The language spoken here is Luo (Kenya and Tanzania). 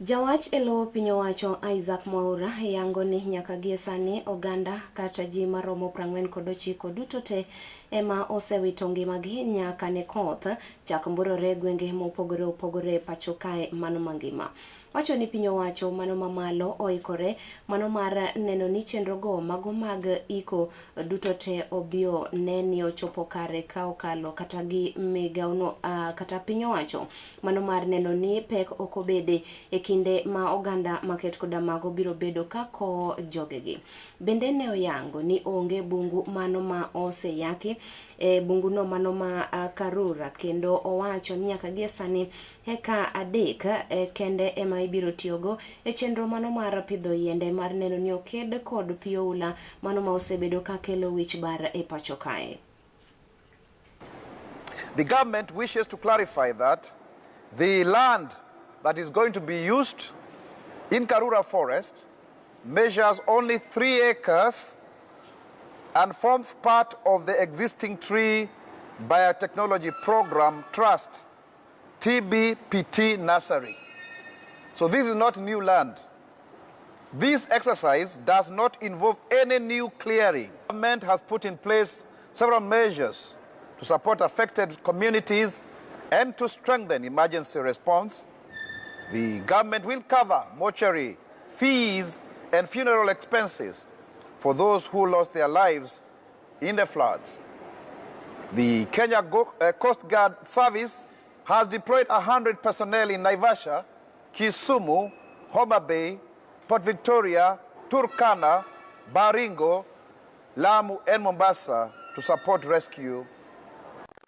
Jawach e lo piny owacho Isaac Mwaura yango ni nyaka gie sani oganda kata ji maromo 49 duto te ema osewito ngimagi nyaka ne koth chak mburore e gwenge mopogore opogore e pacho kae mano mangima. Wacho ni piny owacho mano mamalo oikore mano mar neno ni chenrogo mago mag iko duto te obio ne ni ochopo kare ka okalo kata gi migawono kata piny owacho mano mar neno ni pek ok obede e kinde ma oganda maket koda mago biro bedo ka kowo jogegi. Bende ne oyango ni onge bungu mano ma oseyaki e bunguno mano ma Karura kendo owacho ni nyaka gie sani heka 3 kende ema ibiro tiyogo e chenro mano mar pidho yiende mar neno ni oked kod pi oula mano ma osebedo ka kelo wich bar e pacho kae. The government wishes to clarify that the land that is going to be used in Karura Forest measures only 3 acres and forms part of the existing Tree Biotechnology Program Trust, TBPT Nursery. So this is not new land. This exercise does not involve any new clearing. The government has put in place several measures to support affected communities and to strengthen emergency response. The government will cover mortuary fees and funeral expenses for those who lost their lives in the floods. The Kenya Coast Guard Service has deployed 100 personnel in Naivasha, Kisumu, Homa Bay, Port Victoria, Turkana, Baringo, Lamu, and Mombasa to support rescue